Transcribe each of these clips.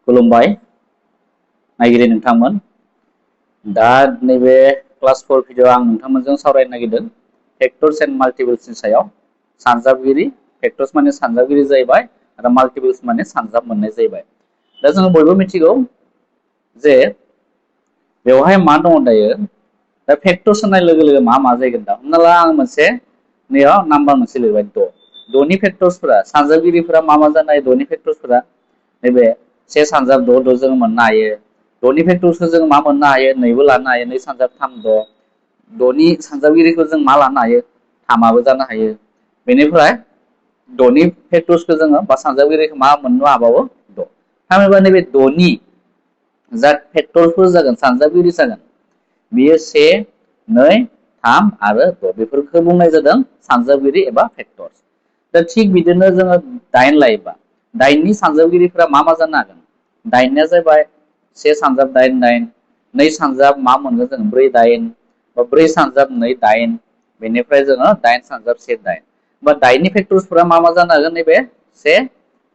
खुलुमबाय नायगिरि नोंथांमोन। दा नैबे क्लास 4 भिडिअ आं नोंथांमोनजों सावरायनो नागिरदों फेक्टर्स एन्ड माल्टिपल्सनि सायाव। सानजाबगिरि फेक्टर्स माने सानजाबगिरि जाहैबाय आरो माल्टिपल्स माने सानजाब मोननाय जाहैबाय। दा जों बयबो मिथिगौ जे बेवहाय मा दङ दायो। दा फेक्टर्स होननाय लोगो लोगो मा जायगोन दा हमना ला आं मोनसे नैयाव नाम्बार मोनसे लिरबाय द'नि फेक्टर्सफोरा सानजाबगिरिफोरा मा जानाय द'नि फेक्टर्सफोरा नैबे से सानजाब द' जों मोननो हायो। द'नि फेक्टर्सखौ जों मा मोननो हायो नैबो लानो हायो, नै सानजाब 3 द'नि सानजाबगिरिखौ जों मा लानो हायो थामाबो जानो हायो। बेनिफ्राय द'नि फेक्टर्सखौ जोङो बा सानजाबगिरिखौ मा मोननो हाबावो द'। थामहिनबा नैबे द'नि जा फेक्टरफोर जागोन सानजाबगिरि जागोन बियो 1, 2, 3 आरो द' बेफोरखौ बुंनाय जादों सानजाबगिरि एबा फेक्टर्स। दा थिग बिदिनो जोङो 8 लायोबा 8नि सानजाबगिरिफोरा मा जानो हागोन। 8निया जाबाय 1 सानजाब 8, 9, 2 सानजाब मा मोनगोन जों 4, 8 बा 4 सानजाब 2, 8 बेनिफ्राय जोङो 8 सानजाब 1, 8 बा 8नि फेक्टर्सफोरा मा जानो हागोन नैबे 1,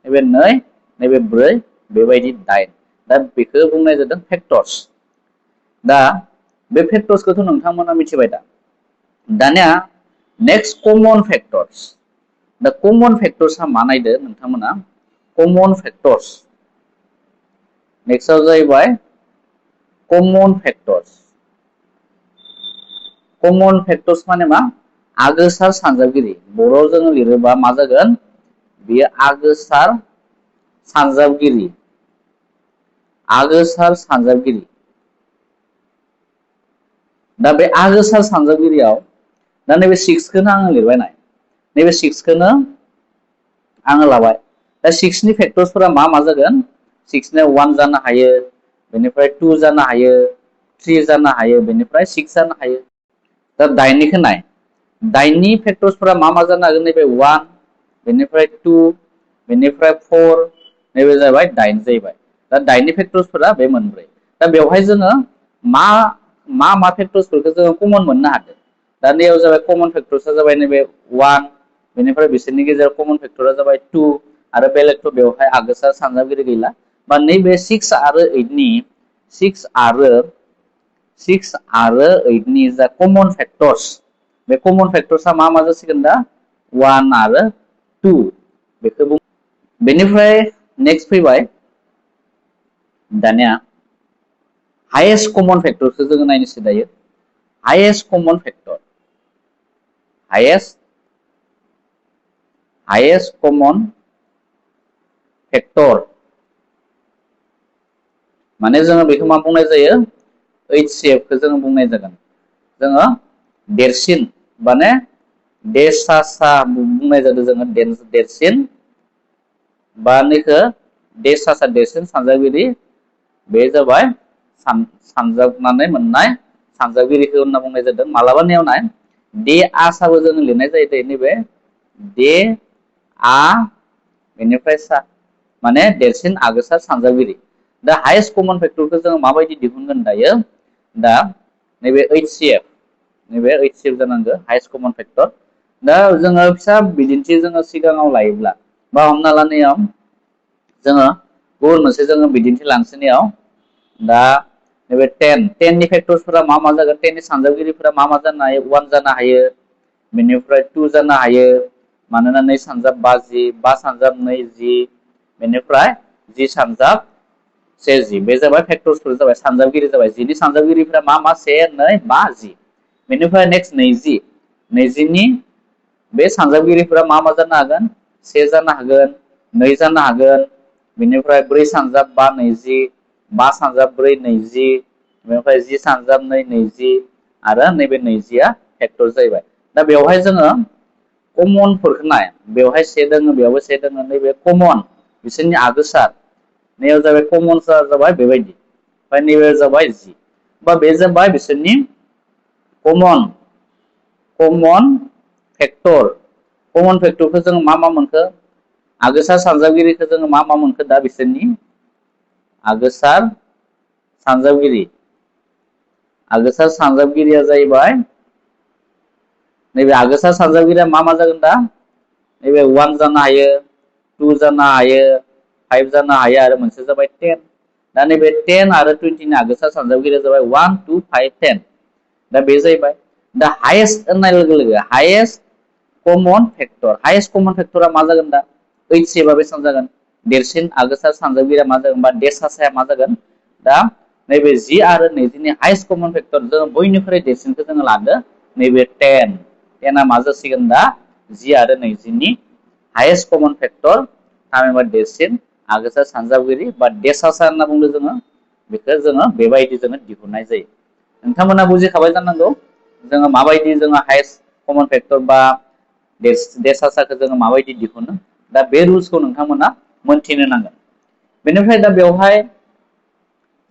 नैबे 2, नैबे 4 बेबायदि 8। दा बेखौ बुंनाय जादों फेक्टर्स। दा बे फेक्टर्सखौथ' नोंथांमोना मिथिबाय दा। दानिया नेक्स्ट कमन फेक्टर्स। दा कमन फेक्टर्सआ मा नायदो नोंथांमोना कमन फेक्टर्स। नेक्स्टआव जाहैबाय कमन फेक्टर्स। कमन फेक्टर्स माने मा आगोसार सानजाबगिरि। बर'आव जोङो लिरोबा मा जागोन बेयो आगोसार सानजाबगिरि। आगोसार सानजाबगिरि। दा बे आगोसार सानजाबगिरियाव दा नैबे 6खौनो आङो लिरबाय नाय। नैबे 6खौनो आङो लाबाय। दा 6नि फेक्टर्सफोरा मा जागोन 6निया 1 जानो हायो, बेनिफ्राय 2 जानो हायो, 3 जानो हायो, बेनिफ्राय 6 जानो हायो। दा 8निखौ नाय 8नि फेक्टर्सफोरा मा जानो हागोन नैबे 1 बेनिफ्राय 2 बेनिफ्राय 4 नैबे जाबाय 8 जाहैबाय। दा 8नि फेक्टर्सफोरा बे मोनब्रै। दा बेवहाय जोङो मा फेक्टर्सफोरखौ जोङो कमन मोननो हादों। दा नैयाव जाबाय कमन फेक्टर्सआ जाबाय नैबे 1 बेनिफ्राय बिसोरनि गेजेराव कमन फेक्टरा जाबाय 2 आरो बेलेगथ' बेवहाय आगोसार सानजाबगिरि गैला। बा नैबे 6 आरो 8नि 6 आरो 8नि जा कमन फेक्टर्स बे कमन फेक्टर्सआ मा जासिगोन दा 1 आरो 2 बेखौ बुं। बेनिफ्राय नेक्स्ट फैबाय दानिया हायेस्ट कमन फेक्टरखौ जोङो नायनोसै दायो। हायेस्ट कमन फेक्टर। हायेस्ट कमन फेक्टर माने जोङो बेखौ मा बुंनाय जायो HCF खौ जोङो बुंनाय जागोन। जोङो देरसिन माने देसा बुंनाय जादों जोङो देरसिन बा नैखौ देरसिन सानजाबगिरि बे जाबाय सानजाबनानै मोननाय सानजाबगिरिखौ होनना बुंनाय जादों। मालाबा नेयाव नाय दे आसाबो जोङो लिरनाय जायो नैबे दे आ बेनिफ्राय सा माने देरसिन आगोसार सानजाबगिरि। दा हायेस्ट कमन फेक्टरखौ जोङो माबायदि दिहुनगोन दायो। दा नैबे HCF जानांगौ हायेस्ट कमन फेक्टर। दा जोङो फिसा बिदिन्थि जोङो सिगाङाव लायोब्ला बा हमना ला नैयाव जोङो गुबुन मोनसे जोङो बिदिन्थि लानोसैनियाव दा नैबे 10नि फेक्टर्सफोरा मा जागोन 10नि सानजाबगिरिफोरा मा जानो हायो 1 जानो हायो, बेनिफ्राय 2 जानो हायो मानोना 2 सानजाब 5 जि 5 सानजाब 2 जि बेनिफ्राय 10 सानजाब 1 जि बे जाबाय फेक्टर्सफोर जाबाय सानजाबगिरि जाबाय। 10नि सानजाबगिरिफोरा मा 1, 2, 5 जि बेनिफ्राय नेक्स्ट 20 20नि बे सानजाबगिरिफोरा मा जानो हागोन 1 जानो हागोन, 2 जानो हागोन, बेनिफ्राय 4 सानजाब 5 20, 5 सानजाब 4 20, बेनिफ्राय 10 सानजाब 2 20 आरो नैबे 20आ फेक्टर जाहैबाय। दा बेवहाय जोङो कमनफोरखौ नाय बेवहाय 1 दङ बेयावबो 1 दङ नैबे कमन बिसोरनि आगोसार नैयाव जाबाय कमनफोरा जाबाय बेबायदि ओमफ्राय नैबे जाबाय जि बा बे जाबाय बिसोरनि कमन फेक्टर। कमन फेक्टरखौ जोङो मा मोनखो आगोसार सानजाबगिरिखौ जोङो मा मोनखो दा बिसोरनि आगोसार सानजाबगिरिया जाहैबाय नैबे आगोसार सानजाबगिरिया मा जागोन दा नैबे 1 जानो हायो, 2 जानो हायो, 5 जानो हायो आरो मोनसे जाबाय 10 दा नैबे 10 आरो 20 नि आगोसा सानजाबगिरिया जाबाय 1 2 5 10 दा बे जाहैबाय दा हाइएस्ट होननाय लोगो लोगो हाइएस्ट कमन फेक्टरा मा जागोन दा HCF आ बेसेबां जागोन देरसिन आगोसा सानजाबगिरिया मा जागोन बा देरसासाया मा जागोन दा नैबे 10 आरो 20 नि हाइएस्ट कमन फेक्टर जों बयनिख्रुइ देरसिनखौ जों लादो नैबे 10 10 आ मा जासिगोन दा 10 आरो 20 नि हाइएस्ट कमन फेक्टर थामहिनबा देरसिन आगोसा सानजाबगिरि बा देरसासा होनना बुंदों जोङो बेखौ जोङो बेबायदि जोङो दिहुननाय जायो नोंथांमोना बुजिखाबाय जानांगौ जोङो माबायदि जोङो हाइएस्ट कमन फेक्टर बा देरसासाखौ जोङो माबायदि दिहुनो दा बे रुल्सखौ नोंथांमोना मोनथिनो नांगोन बेनिफ्राय दा बेवहाय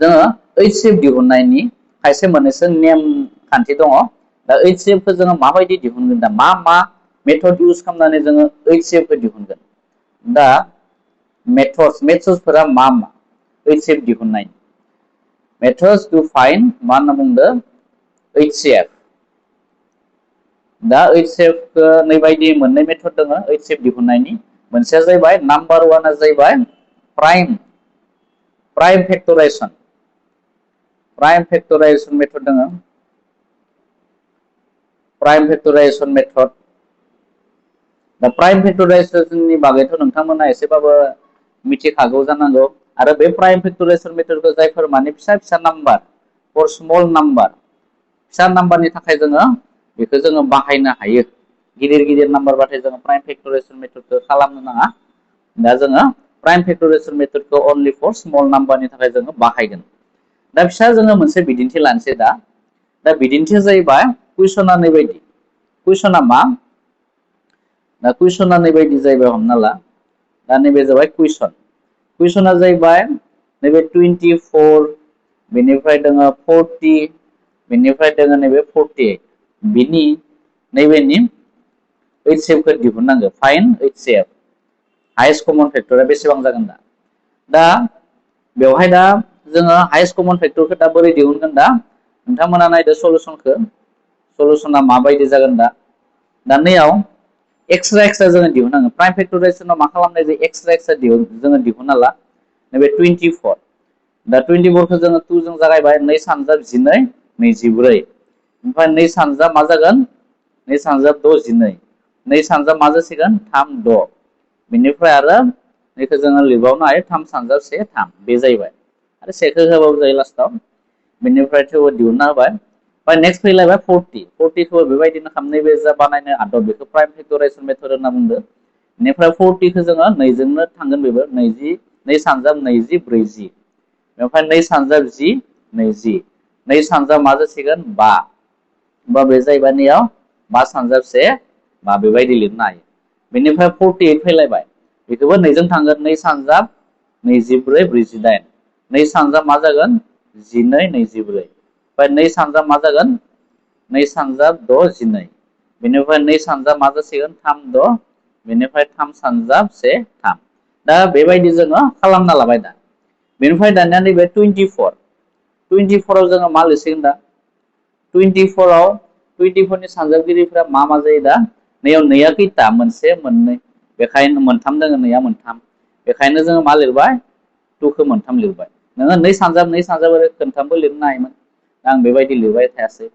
जोङो HCF दिहुननायनि खायसे मोननैसो नेम खान्थि दङ दा HCF खौ जोङो माबायदि दिहुनगोन दा मा मेथड इउज खालामनानै जोङो HCF खौ दिहुनगोन दा मेथड्सफोरा मा HCF दिहुननाय methods to find मा होनना बुंदों HCF दा HCF खौ नैबायदि मोननै मेथड दङ HCF दिहुननायनि मोनसेया जाहैबाय नाम्बार 1 आ जाहैबाय प्राइम फेक्टराइजेशन मेथड दङ prime factorization method the prime फेक्टराइजेशननि बागैथ' नोंथांमोना एसेबाबो मिथिखागौ जानांगौ आरो बे प्राइम फेक्टराइजेशन मेथडखौ जायफोर माने फिसा फिसा नाम्बार फर स्मल नाम्बार फिसा नाम्बारनि थाखाय जोङो बेखौ जोङो बाहायनो हायो गिदिर नाम्बारबाथाय जोङो प्राइम फेक्टराइजेशन मेथडखौ खालामनो नाङा दा जोङो prime factorization मेथडखौ only four small नाम्बारनि थाखाय जोङो बाहायगोन दा फिसा जोङो मोनसे बिदिन्थि लानोसै दा बिदिन्थिया जाहैबाय कुइसना नैबायदि कुइसना मा दा कुइसना नैबायदि जाहैबाय हमना ला दा नैबे जाबाय कुइसना जाहैबाय नैबे 24 बेनिफ्राय दङ 40 बेनिफ्राय दङ नैबे 48 बिनि नैबेनि HCF खौ दिहुननांगौ फाइन्ड HCF हाइएस्ट कमन फेक्टरा बेसेबां जागोन दा बेवहाय दा जोङो हाइएस्ट कमन फेक्टरखौ दा बोरै दिहुनगोन दा नोंथांमोना नायदो सलुसना माबायदि जागोन दा नैयाव एक्सट्रा जोङो दिहुननांगोन प्राइम फेक्टराइजेशनाव मा खालामनाय जायो एक्सट्रा जोङो दिहुनना ला नैबे 24 दा 24 खौ जोङो 2 जों जागायबाय 2 सानजाब 12 24 ओमफ्राय 2 सानजाब मा जागोन 2 सानजाब 6 12 2 सानजाब मा जासिगोन 3 6 बेनिफ्राय आरो बेखौ जोङो लिरबावनो हायो 3 सानजाब 1 3 बे जाहैबाय आरो सेखौ होबाबो जायो लास्टाव बेनिफ्राय थेवबो दिहुनना होबाय ओमफ्राय नेक्स्ट फैलायबाय 40 खौ बेबायदिनो खालामनाय बे जा बानायनो आदब बेखौ प्राइम फेक्टराइजेशन मेथड होनना बुंदों बेनिफ्राय 40 खौ जोङो 2 जोंनो थांगोन बेबो 20 2 सानजाब 20 40 बेनिफ्राय 2 सानजाब 10 20 2 सानजाब मा जासिगोन 5 होमबा बे जाहैबाय नैयाव 5 सानजाब 1 5 बेबायदि लिरनो हायो बेनिफ्राय 48 फैलायबाय बेखौबो 2 जों थांगोन 2 सानजाब 24 48 2 सानजाब मा जागोन 12 24 ओमफ्राय 2 सानजाब मा जागोन 2 सानजाब 6 12 बेनिफ्राय 2 सानजाब मा जासिगोन 3 6 बेनिफ्राय 3 सानजाब 1 3 दा बेबायदि जोङो खालामना लाबाय दा बेनिफ्राय दानिया नैबे 24 आव जोङो मा लिरसिगोन दा 24 नि सानजाबगिरिफ्रा मा जायो दा नैयाव नैया खैथा मोनसे मोननै बेखायनो मोनथाम दङ नैया मोनथाम बेखायनो जोङो मा लिरबाय 2 खौ मोनथाम लिरबाय नोङो 2 सानजाब ओरै खोनथामबो लिरनो हायोमोन आं बेबायदि लिरबाय थायासै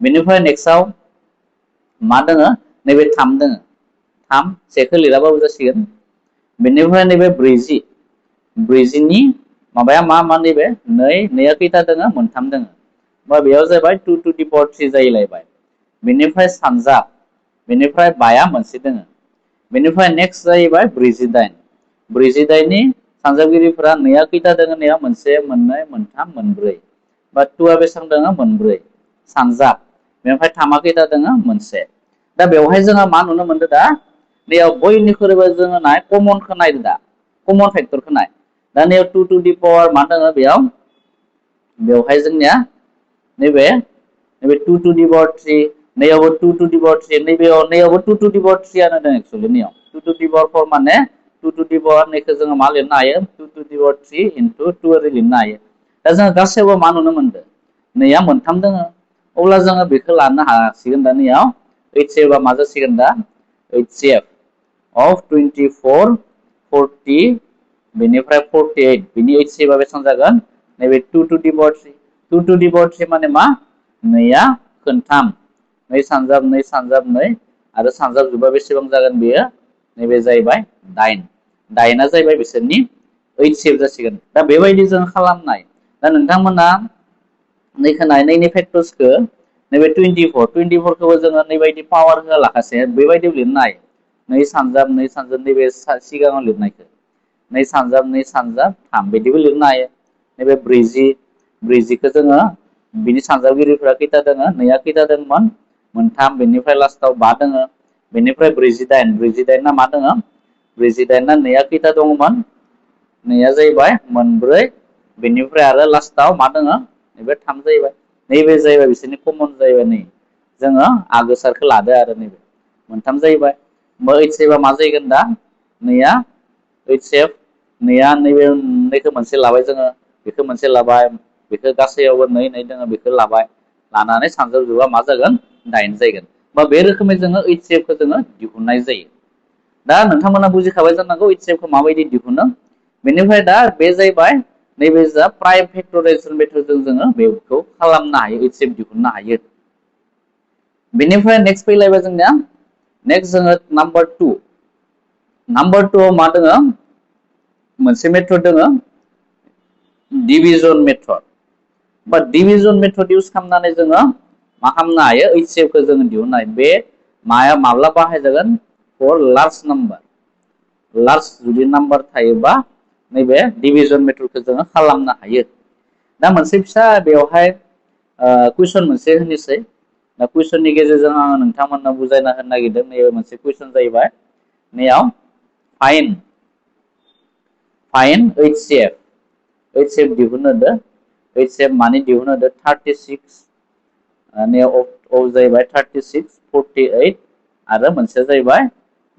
बेनिफ्राय नेक्स्टआव मा दोङो नैबे 3 दोङो 3 सेखौ लिराबाबो जासिगोन बेनिफ्राय नैबे 40 नि माबाया मा नैबे नैया खैथा दोङो मोनथाम दोङो होमबा बेयाव जाबाय 2 टू दी पावर 3 जाहैलायबाय बेनिफ्राय सानजाब बेनिफ्राय बाया मोनसे दोङो बेनिफ्राय नेक्स्ट जाहैबाय 48 नि सानजाबगिरिफोरा नैया खैथा दोङो नैया मोनसे मोननै मोनथाम मोनब्रै बा 2 आ बेसेबां दोङो मोनब्रै सानजाब बेनिफ्राय 3 आ खैथा दोङो मोनसे दा बेवहाय जोङो मा नुनो मोनदों दा बेयाव बयनिख्रुइबो जोङो कमनखौ नायदो दा कमन फेक्टरखौ नाय दा नैयाव 2 टू दी पावर मा दोङो बेवहाय जोंनिया नैबे 2 टू दी पावर 3 नैयावबो 2 टू दी पावर 3 नैयावबो 2 टू दी पावर 3 आनो दं एक्चुअली नैयाव 2 टू दी पावर 4 माने 2 टू दी पावर नैखौ जोङो मा लिरनो हायो 2 टू दी पावर 3 into 2 ओरै लिरनो हायो दा जोङो गासैबो मा नुनो मोनदों नैया मोनथाम दोङो अब्ला जोङो बेखौ लानो हासिगोन दा नैयाव HCF आ मा जासिगोन दा HCF of 24 40 बेनिफ्राय 48 बिनि HCF आ बेसेबां जागोन नैबे 2 to the power 3 2 to the power 3 माने मा नैया खोनथाम 2 सानजाब 2 सानजाब 2 आरो सानजाब जुबा बेसेबां जागोन बेयो नैबे जाहैबाय 8 8आ जाहैबाय बिसोरनि HCF जासिगोन दा बेबायदि जों खालामनाय दा नोंथांमोना नैखौ नैनि फैक्टर्सखौ नैबे 24 खौबो जोङो नैबायदि पावार होआलाखासे बेबायदि लिरनाय 2 सानजाब 2 सानजाब नैबे सिगाङाव लिरनायखौ 2 सानजाब 2 सानजाब 3 बिदिबो लिरनो हायो नैबे 40 खौ जोङो बिनि सानजाबगिरिफोरा खैथा दोङो नैया खैथा दंमोन मोनथाम बेनिफ्राय लास्टाव 5 दोङो बेनिफ्राय 48 ना मा दोङो 48 ना नैया खैथा दङमोन नैया जाहैबाय मोनब्रै बेनिफ्राय आरो लास्टाव मा दोङो नैबे 3 जाहैबाय नैबे जाहैबाय बिसोरनि कमन जाहैबाय नै जोङो आगोसारखौ लादो आरो नैबे मोनथाम जाहैबाय HCF आ मा जाहैगोन दा नैया HCF नैया नैबे नैखौ मोनसे लाबाय जोङो बेखौ मोनसे लाबाय बेखौ गासैयावबो 2 2 दोङो बेखौ लाबाय लानानै सानजाबजोबा मा जागोन 8 जागोन बा बे रोखोमै जोङो HCF खौ जोङो दिहुननाय जायो दा नोंथांमोना बुजिखाबाय जानांगौ HCF खौ माबायदि दिहुनो बेनिफ्राय दा बे जाहैबाय नैबे जा प्राइम फेक्टराइजेसन मेथडजों जोङो बेखौ खालामनो हायो HCF दिहुननो हायो बेनिफ्राय नेक्स्ट फैलायबाय जोंनिया नेक्स्ट जोङो नाम्बार 2 मा दोङो मोनसे मेथड दोङो डिभिजन मेथड बा डिभिजन मेथड इउज खालामनानै जोङो मा खालामनो हायो HCF खौ जोङो दिहुननो हायो बे माया माब्ला बाहायजागोन फर लार्ज जुदि नाम्बार थायोबा नैबे डिभिजन मेथडखौ जोङो खालामनो हायो दा मोनसे फिसा बेवहाय कुइसन मोनसे होनोसै दा कुइसननि गेजेरजों आङो नोंथांमोननो बुजायना होनो नागिरदों नैबे मोनसे कुइसन जाहैबाय नैयाव फाइन HCF दिहुननो होदो HCF मानि दिहुननो होदो 36 जाहैबाय 36 48 आरो मोनसेया जाहैबाय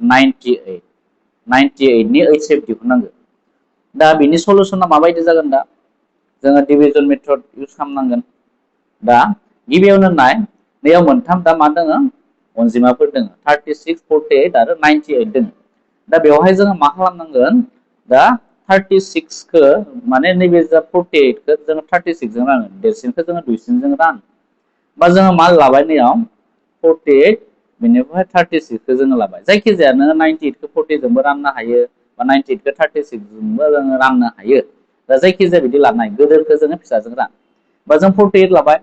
98 नि HCF दिहुननांगौ दा बिनि सलुसना माबायदि जागोन दा जोङो डिभिजन मेथड इउज खालामनांगोन दा गिबियावनो नाय नैयाव मोनथाम दा मा दोङो अनजिमाफोर दोङो 36 48 आरो 98 दोङो दा बेवहाय जोङो मा खालामनांगोन दा 36 खौ माने नैबे जा 48 खौ जोङो 36 जों रानो देरसिनखौ जोङो दुइसिनजों रानो बा जोङो मा लाबाय नैयाव 48 बेनिफ्राय 36 खौ जोङो लाबाय जायखिजाया नोङो 98 खौ 40 जोंबो राननो हायो बा 98 खौ 36 जोंबो जोङो राननो हायो दा जायखिजाया बिदि लानाय गोदोरखौ जोङो फिसाजों रान बा जों 48 लाबाय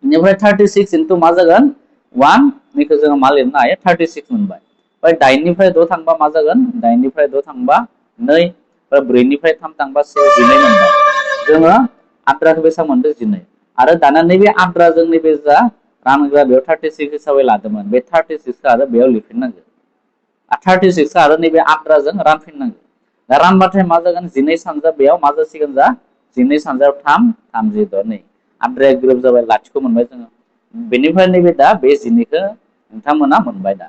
बेनिफ्राय 36 इनटु मा जागोन 1 नैखौ जोङो मा लिरनो हायो 36 मोनबाय ओमफ्राय 8 निफ्राय 2 थांबा मा जागोन 8 निफ्राय 2 थांबा 2 4 निफ्राय 3 थांबा 12 मोनबाय जोङो आद्राखौ बेसेबां मोनदों 12 आरो दाना नैबे आद्राजों नैबे जा रानग्रा बेयाव 36 हिसाबै लादोंमोन बे 36 आरो बेयाव लिरफिननांगौ 36 आरो नैबे आद्राजों रानफिननांगौ दा रानबाथाय मा जागोन 12 सानजाब बेयाव मा जासिगोन जा 12 सानजाब 3 36 नै आद्राया ग्रोब जाबाय लाथिख' मोनबाय जोङो बेनिफ्राय नैबे दा बे 12खौ नोंथांमोना मोनबाय दा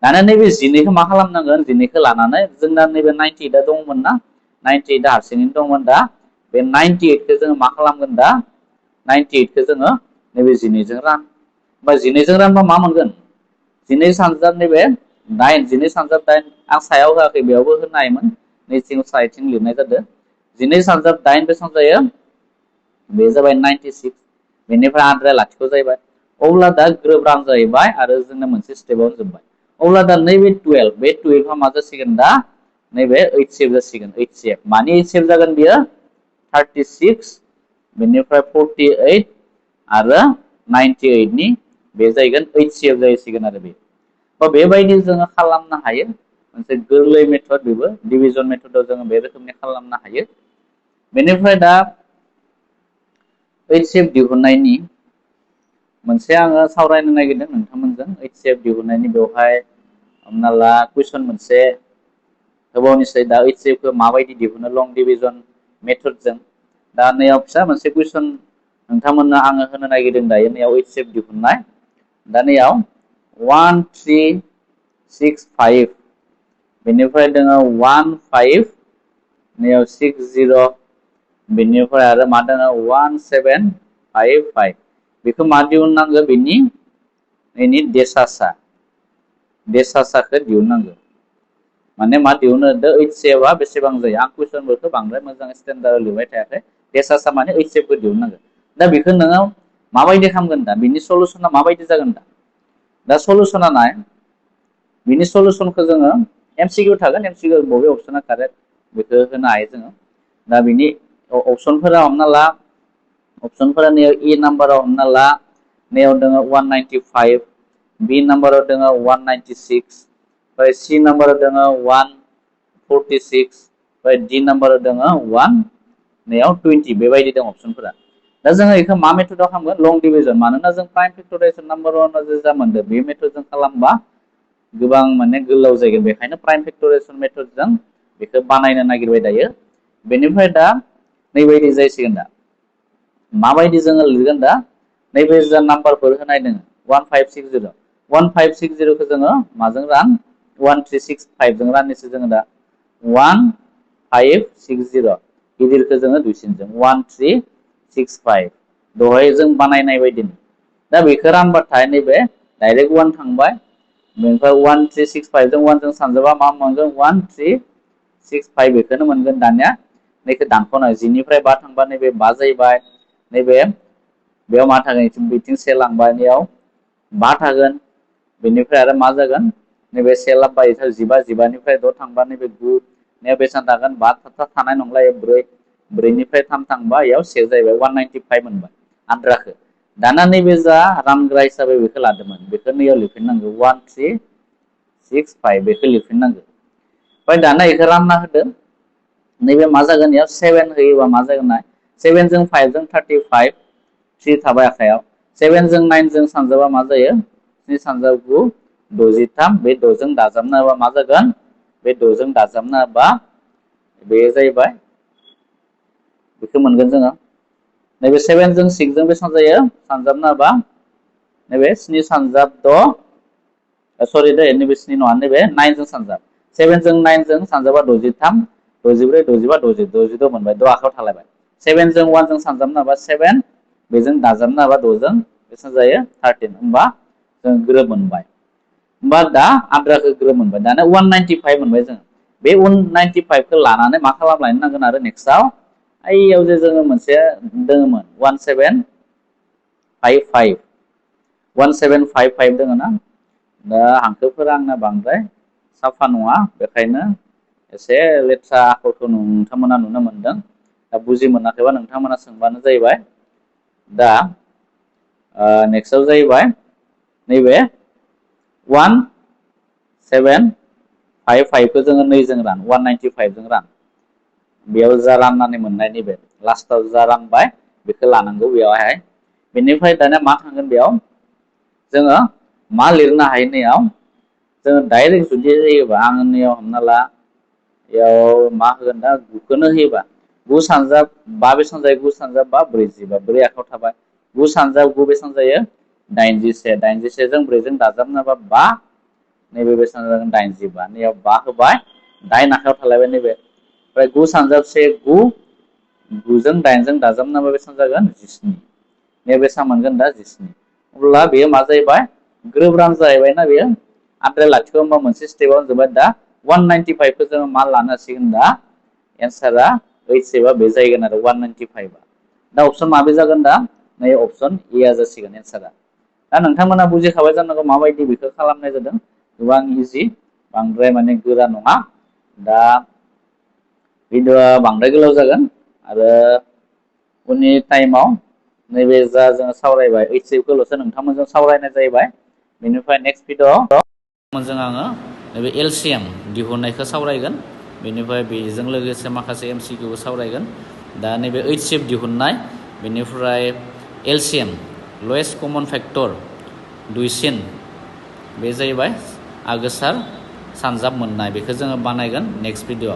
दाना नैबे 12खौ मा खालामनांगोन 12खौ लानानै जोंना नैबे 98 दंमोन ना 98 हारसिङैनो दंमोन दा बे 98 खौ जोङो मा खालामगोन दा 98 खौ जोङो नैबे 12 जों रान बा 12 जों रानबा मा मोनगोन 12 सानजाब नैबे 8 12 सानजाब 8 आं सायाव होआखै बेयावबो होनो हायोमोन नैथिं साइडथिं लिरनाय जादों 12 सानजाब 8 बेसेबां जायो बे जाबाय 96 बेनिफ्राय आद्राया लाथिख' जाहैबाय अब्ला दा ग्रोब रान जाहैबाय आरो जोंना मोनसे स्टेपावनो जोब्बाय अब्ला दा नैबे 12 बे 12 मा जासिगोन दा नैबे HCF जासिगोन HCF मानि HCF जागोन बियो 36 बेनिफ्राय 48 आरो 98 नि बे जाहैगोन HCF जाहैसिगोन आरो बे बेबायदि जोङो खालामनो हायो मोनसे गोरलै मेथड बेबो डिभिजन मेथडआव जोङो बे रोखोमनि खालामनो हायो बेनिफ्राय दा HCF दिहुननायनि मोनसे आङो सावरायनो नागिरदों नोंथांमोनजों HCF दिहुननायनि बेवहाय हमना ला कुइसन मोनसे होबावनोसै दा HCF खौ माबायदि दिहुनो लं डिभिजन मेथडजों दा नैयाव फिसा मोनसे कुइसन नोंथांमोननो आङो होनो नागिरदों दायो नैयाव HCF दिहुननाय दा नैयाव 1365 बेनिफ्राय दोङो 15 नैयाव 60 बेनिफ्राय आरो मा दङ 1755 बेखौ मा दिहुननांगौ बेनि देसासाखौ दिहुननांगौ माने मा दिहुनो द HCF आ बेसेबां जायो आं कुइसनफोरखौ बांद्राय मोजाङै स्टेन्डार्ड लिरबाय थायाखै देसासा माने HCF खौ दिहुननांगोन दा बेखौ नोङो माबायदि खालामगोन दा बिनि सलुसना माबायदि जागोन दा सलुसना नाय बिनि सलुसनखौ जोङो MCQ थागोन MCQ बबे अपसना कारेक्ट बेखौ होनो हायो जोङो दा बिनि अपसनफोरा हमना ला अपसनफोरा ए नाम्बाराव हमना ला नैयाव दङ 195 बी नाम्बाराव दङ 196 ओमफ्राय सी नाम्बाराव दङ 146 ओमफ्राय डी नाम्बाराव दङ 120 बेबायदि दं अपसनफोरा दा जोङो बेखौ मा मेथडआव खालामगोन लं डिभिजन मानोना जों प्राइम फेक्टराइजेसन नाम्बार 1 जा मोनदों बे मेथडजों खालामबा गोबां माने गोलाव जायगोन बेखायनो प्राइम फेक्टराइजेसन मेथडजों बेखौ बानायनो नागिरबाय दायो बेनिफ्राय दा नैबायदि जायसिगोन दा माबायदि जोङो लिरगोन दा नैबे जा नाम्बारफोर होनाय दङ 1560 1560 खौ जोङो माजों रान 1365 जों राननोसै जोङो दा 1560 गिदिरखौ जोङो दुइसिनजों 1365 दहाय जों बानायनाय बायदिनो दा बेखौ रानबाथाय नैबे डाइरेक्ट 1 थांबाय बेनिफ्राय 1365 जों 1 जों सानजाबा मा मोनगोन 1365 बेखौनो मोनगोन दानिया नैखौ दानख'नाय 10 निफ्राय 5 थांबा नैबे 5 जाहैबाय नैबे बेयाव मा थागोन बिथिं से लांबाय बेयाव 5 थागोन बेनिफ्राय आरो मा जागोन नैबे से लाबबाय 15 15निफ्राय 6 थांबा नैबे 9 नैबे बेसेबां थागोन 5 थानाय नंला 4 निफ्राय 3 थांबा बेयाव 1 जाहैबाय 195 मोनबाय आद्राखौ दाना नैबे जा रानग्रा हिसाबै बेखौ लादोंमोन बेखौ नैयाव लिरफिननांगौ 1365 बेखौ लिरफिननांगौ ओमफ्राय दाना बेखौ रानना होदो नैबे मा जागोन बेयाव 7 होयोबा मा जागोन 7 जों 5 जों 35 3 थाबाय आखायाव 7 जों 9 जों सानजाबा मा जायो 3 सानजाब 9 63 बे 6 जों दाजाबना होबा मा जागोन बे 6 जों दाजाबना होबा बे जाहैबाय बेखौ मोनगोन जोङो नैबे 7 जों 6 जों बेसेबां जायो सानजाबना होबा नैबे 7 सानजाब 6 सरि दे नैबे 7 नङा नैबे 9 जों सानजाब 7 जों 9 जों सानजाबा 63 64 65 66 मोनबाय 6 आखायाव थालायबाय 7 जों 1 जों सानजाबना होबा 7 बेजों दाजाबना होबा 6 जों बेसेबां जायो 13 होमबा जों ग्रोब मोनबाय होमबा दा आद्राखौ ग्रोब मोनबाय दाना 195 मोनबाय जों बे 195 खौ लानानै मा खालामलायनो नांगोन आरो नेक्स्टआव आइयाव जे जोङो मोनसे दङमोन 1755 दङ ना दा हांखोफोरा आंना बांद्राय साफा नङा बेखायनो एसे लेथ्रा आखरखौ नोंथांमोना नुनो मोनदों दा बुजि मोनाखैबा नोंथांमोना सोंबानो जाहैबाय दा नेक्स्टआव जाहैबाय नैबे 1755 खौ जोङो 2 जों रान 195 जों रान बेयाव जा राननानै मोननाय नैबे लास्टाव जा रानबाय बेखौ लानांगौ बेयावहाय बेनिफ्राय दानिया मा थांगोन बेयाव जोङो मा लिरनो हायो नैयाव जोङो डाइरेक्ट जुदि होयोबा आङो नैयाव हमना ला बेयाव मा होगोन दा 9 खौनो होयोबा 9 सानजाब 5 बेसेबां जायो 9 सानजाब 5 45 4 आखायाव थाबाय 9 सानजाब 9 बेसेबां जायो 81 जों 4 जों दाजाबना होबा 5 नैबे बेसेबां जागोन 85 नैयाव 5 होबाय 8 आखायाव थालायबाय नैबे ओमफ्राय 9 सानजाब 1 9 9 जों 8 जों दाजाबना होबा बेसेबां जागोन 17 नैबे बेसेबां मोनगोन दा 17 अब्ला बेयो मा जाहैबाय ग्रोब रान जाहैबायना बेयो आद्राय लाथिख' होनबा मोनसे स्टेपआव जोबबाय दा 195 खौ जोङो मा लानो हासिगोन दा एन्सारा HCF बे जाहैगोन आरो 195 दा अपसन माबे जागोन दा नै अपसन ए आ जासिगोन एन्सारा दा नोंथांमोना बुजिखाबाय जानांगौ माबायदि बेखौ खालामनाय जादों गोबां इजि बांद्राय माने गोरा नङा दा भिडिअआ बांद्राय गोलाव जागोन आरो उननि टाइमाव नैबे जा जोङो सावरायबाय HCF खौल'सो नोंथांमोनजों सावरायनाय जाहैबाय बेनिफ्राय नेक्स्ट भिडिअ जों आङो नैबे LCM दिहुननायखौ सावरायगोन बेनिफ्राय बेजों लोगोसे माखासे MCQबो सावरायगोन दा नैबे HCF दिहुननाय बेनिफ्राय LCM लवेस्ट कमन फैक्टर दुइसिन बे जाहैबाय आगोसार सानजाब मोननाय बेखौ जोङो बानायगोन नेक्स्ट भिडिअ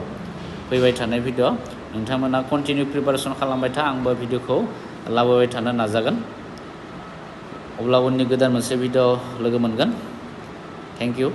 फैबाय थानाय भिडिअ नोंथांमोना कन्टिनिउ प्रिपारेसन खालामबाय था आंबो भिडिअखौ लाबोबाय थानो नाजागोन अब्ला उननि गोदान मोनसे भिडिअ लोगो मोनगोन थेंक इउ